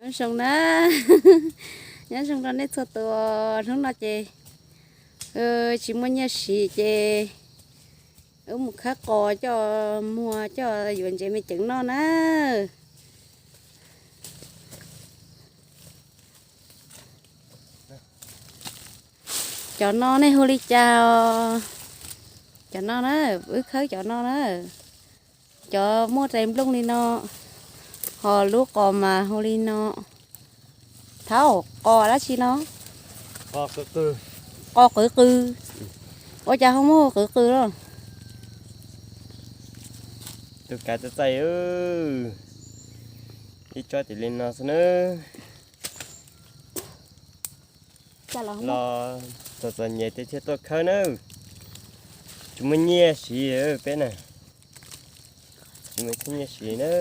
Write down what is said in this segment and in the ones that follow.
Nyob zoo na, nyob zoo rau nej txhua tus. Hnub no ces tsis muaj nyiaj siv ces wb mus khawb qos coj muag coj yuav ntsev me ceev noj na. Cov no nej hu li cas os? Cov no na, wb khawb cov no na. Cov muaj rais nplooj li no, ho lub qos mas hu li no. Thaub, qos dab tsi no? Qos qws qws. Ua cas ho muaj qws qws los? Tus kav txaij txaij, ib tsob ces li no xwb na. Los txom txom nyem ces thiaj tuaj khawb na. Tsis muaj nyiaj siv peb na. Tsis muaj nyiaj siv na.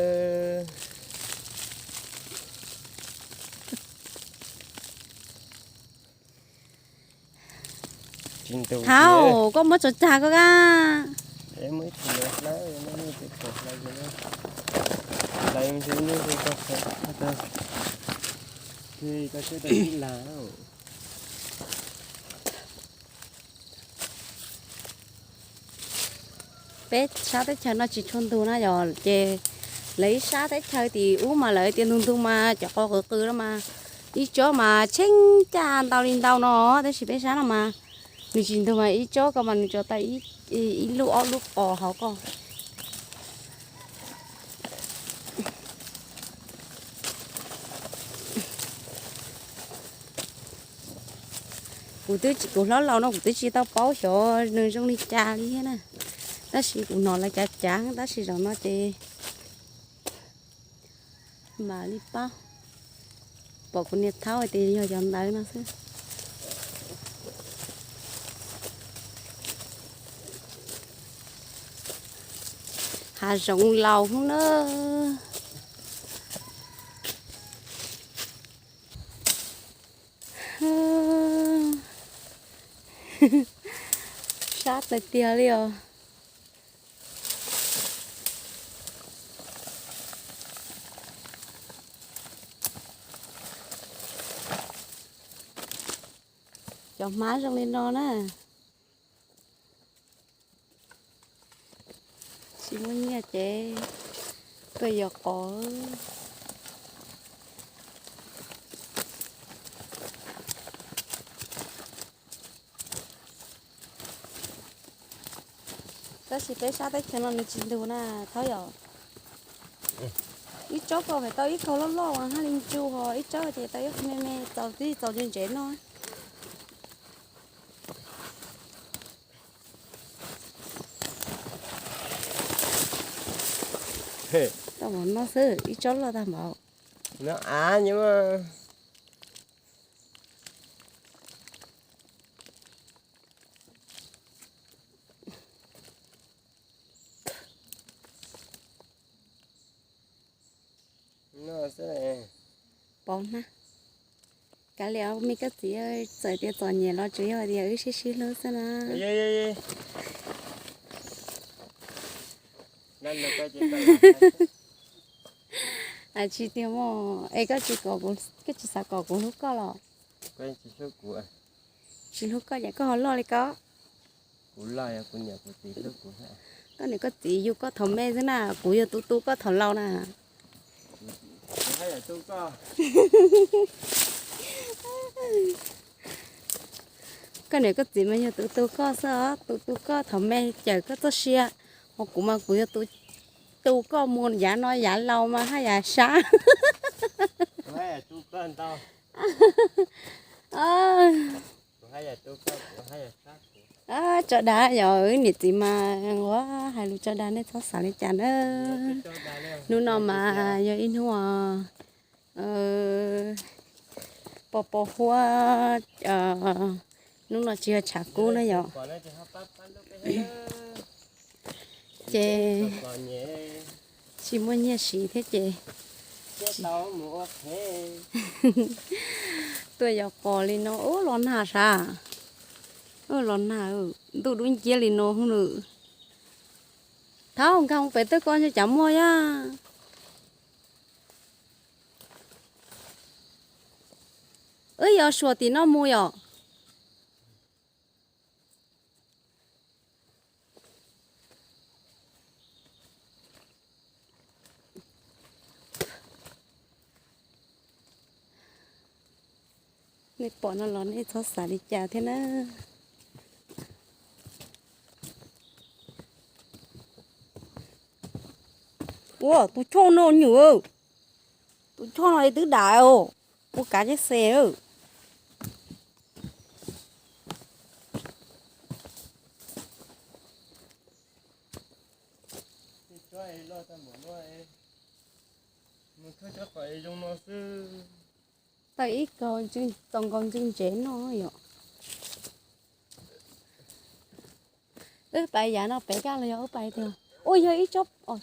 Thaub, koj muab tso tsag koj ka. Peb sab teb chaws no tsis tshua ntug na yom, ces lawv ib sab teb chaws tim ub mas lawv tias ntug ntug mas cov qos qws qws no mas ib tsob mas tsheej caj ntau li ntau no, tab sis peb sab no mas nws tsis ntug mas ib tsob ko mas nws tsuas tau ib lub ob lub qos hauv ko. Kuv twb tsis, kuv hlob laus no kuv twb tsis tau paub xyov nws zoo li cas li thiab na, tab sis kuv hnov lawv cav cav tab sis zaum no ces mam li paub. Pom kuv niam thaub hais tias yog cov ntawd no xwb. Hav zoov laus hnub na. Sab tiag tiag li os. Cov hmab zoo li no na. Tsis muaj nyiaj ces tuaj yos qos. Tab sis peb sab teb chaws no nws tsis ntug na, thaub yom. Ib tsob ko mas tau ib kaug loj loj hab li ntsu, ho ib tsob ces tau ib me me txaus tib txaus ntse ntsev no. Tau mov noj xwb, ib tsob loj tag npaum. Pov na. Kav liam me koj txiv, txawm tias txom nyem los tsuas yog tias wb sib sib hlub xwb na. Tsis tiag mog, es koj tsis kom, koj tsis xav kom kuv hlub koj los? Tsis hlub koj ces koj ho loj li ko. Koj niam koj txiv yug koj thaum me xwb na, kuv yog tu tu koj thaum laus na. Koj niam koj txiv mas yog tu tu koj xwb, tu tu koj thaum me cawm koj txoj sia, ho kuv mas kuv yog tu tu koj mus yav no yav laus mas haj yam sab. Tso dag yog wb niam txiv mas ua hais lus tso dag nej txhob xav li cas na. Hnub no mas yog ib hnub pos pos huab, hnub no tsis yog tshav kub na yom. Ces tsis muaj nyiaj siv thiab ces tuaj yos qos li no ub los nag sav. Los nag, ntuj dub nciab li no hwb nws. Thaub, nkag mus pem tawb ko ntshe cas muaj yaj. Yog suas tim no mus yom. Nej pom no los nej txhob xav li cas thiab na. Ua tus choj no nyuam, tus choj no twb dam, ua kav ceb xe. Tau ib kaug txaus nkaus ntswg ntsev no yom. Wb pais yav no pem kaj los yog wb pais tiag? Ua yog ib tsob os,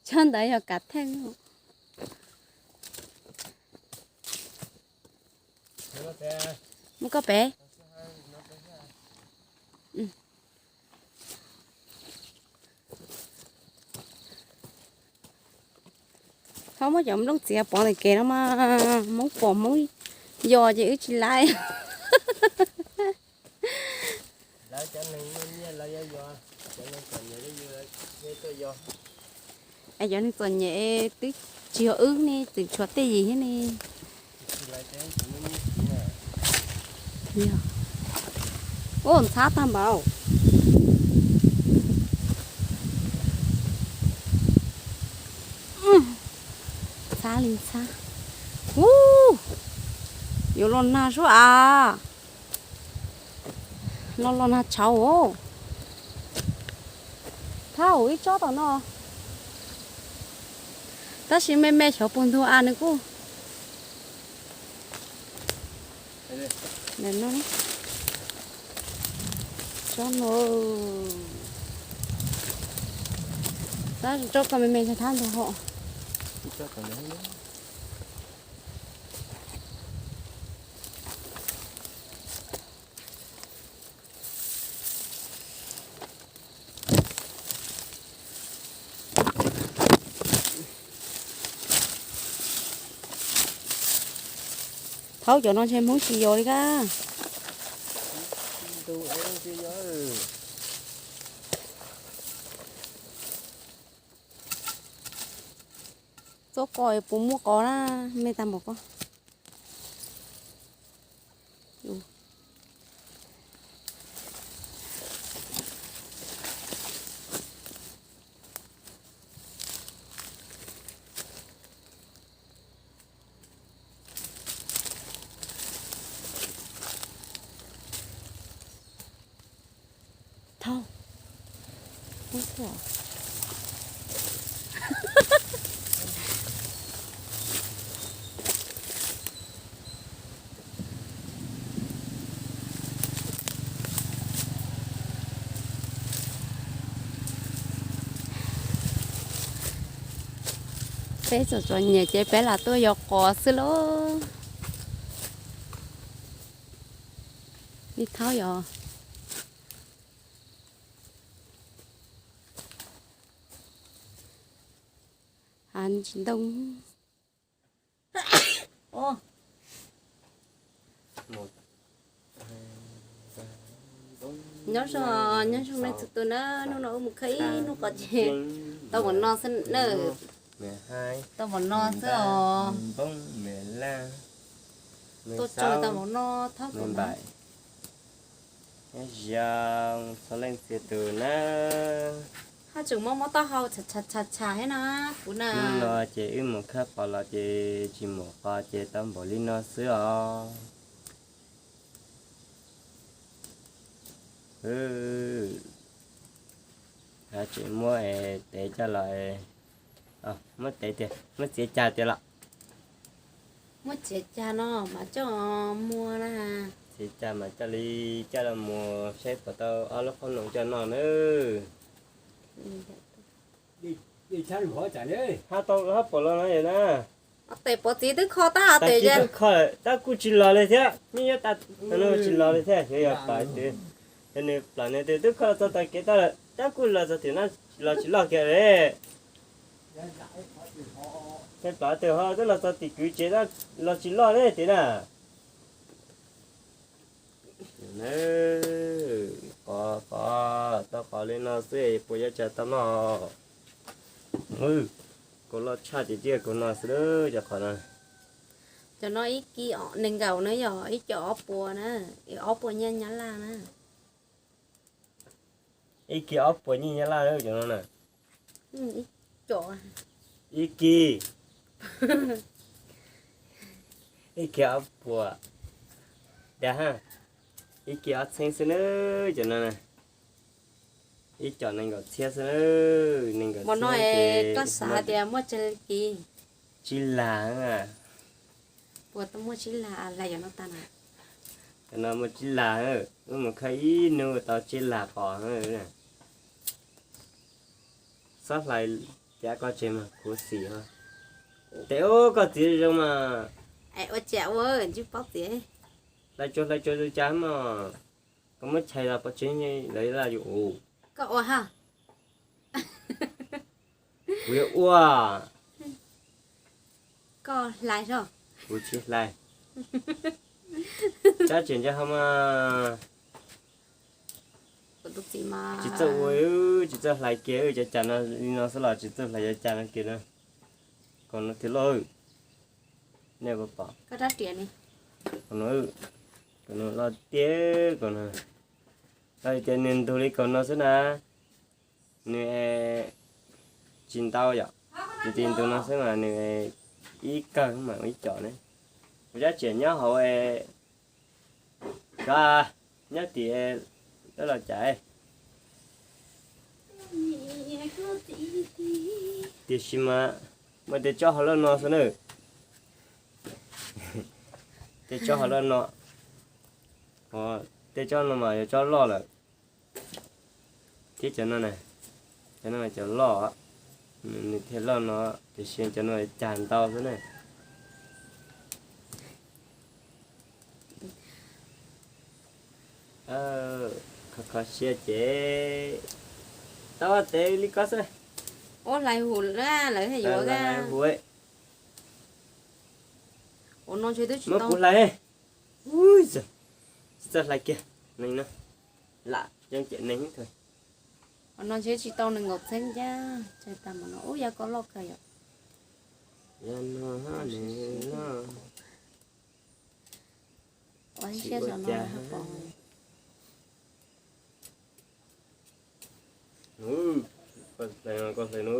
tsob ntawd yog kav theej. Mus koj pem. Thaub muab cov nplooj txiav pov ntawm kev no mas Hmoob pom Hmoob yos ces wb tsis laib. Cov neeg txom nyem twb tsis yog wb ne, tseem tshuav tej yim thiab ne. Ua ntxhab tag npaum. Ntxhab li ntxhab. Ub, yuav los nag suab av. No los nag tshauv os. Thab ib tsob tom no. Tab sis me me xyov puas ntug av nws kuj. Tsob no. Tab tsob ko me me thab ntug hos. Thaub cov no ntshe Hmoob tsis yos li kab. Txob ko puas muaj qos na, me tag npaum ko. Thauj. Peb txom txom nyem ces peb lam tuaj yos qos xwb lauj. Li Thaub yos. Ntsis ntoo. Nyob zoo, nyob zoo nej txhua tus na, hnub no wb mus khawb ib hnub qos ces tau npaum no xwb na. Tau npaum no xwb os. Tuaj tso tau npaum no thab kuv na. Nyob zoo txhua leej txhua tus na. Haj tseem muab muab taub hau tsham tsham tsham thiab na kuv na. Hnub no ces wb mus khawb qos los ces tsis mus qos ces tau npaum li no xwb os. Haj tseem muab tev coj los, muab tev tiag, muab txiav cag tiag los. Muab txiav cag no mas coj muag na. Txiav cag mas coj li coj los muag saib puas tau ob lub qhob noom coj noj nawb. Hab tau hab pom los no yom na. Tes pov txiv twb kho tab tes twb kho, tab kuj tsis los li thiab, nyob nyob tab tsis los li thiab, xyov yog pam twb, yog nws plam nws tes twb kho txog tag kev tab lawm, tab kuj los txog tim no los tsis loj kiag li. Peb plaub tug ho twb los txog tim kwv tsev los tsis loj ne tiag na. Qov qov, tau qov li no xwb puas yuav tsa tau noj? Kaus loj tshaj ces tiaj kaus no xwb cov qov no. Cov no ib kis nees nkaum na yog ib co ob puas na, ob puas nyiaj Nyab Laj na. Ib kis ob puas nyiaj Nyab Laj cov no na. Ib kis, ib kis ob puas, dag, ib kis ob txheeb xwb na cov no na. Ib co nees nkaum txhiab xwb na, nees nkaum txhiab no koj xav tias muaj tsawg kis? Tsib lag. Puas tau muaj tsib lag, lag yog no tag na. Cov no muaj tsib lag, wb mus khawb ib hnub tau tsib lag qos. Xob hlais, cas koj tsev mas khuv xim os. Tes ub koj txiv zoo mas. Es ua cas ua ntsib paub txiv? Hlais tsuag hlais tsuag zoo cas mog. Koj muab chais los pov tseg lawv laj yus ua. Koj ua ha. Kuv yuav ua. Koj hlais os. Kuv tsis hlais. Tab tseem nco ho mas. Tsis txawj ua, tsis txawj hlais kiag cov cas no li no xwb los tsis txawj hlais cov cas no kiag na. Kaus no tiag loj, nej puas pom? Kaus no, kaus no loj tiag kaus no. Los tias nws ntug li kaus no xwb na, nws tsis ntau yom, nws tis ntug no xwb mas nws ib kawg mas ib co ne. Kuv tab tseem nyob hauv ko, nyob tim lawv los cas. Tiam sis mas muaj tej tsob hauv loj no xwb na. Tej tsob hauv loj no, tej tsob no mas yog tsob loj lawm. Thiab cov no na, cov no cov loj, nws thiaj loj no, tiam sis cov no cas ntau xwb na. Kho kho siab ces tau tev li ko xwb. Ua hlais hum lawm thiaj yuav hu. Ua no ntshe twb tsis tau. Muab kuv hlais. Tsis txawj hlais kiag neeg no, lam zoo cem neeg. Ua no ntshe tsis tau nees nkaum txheeb thiab, txhais tag mas no ub yog koj loj kawg yom. Yog no, Ua siab zog no pom. Koj hlais no.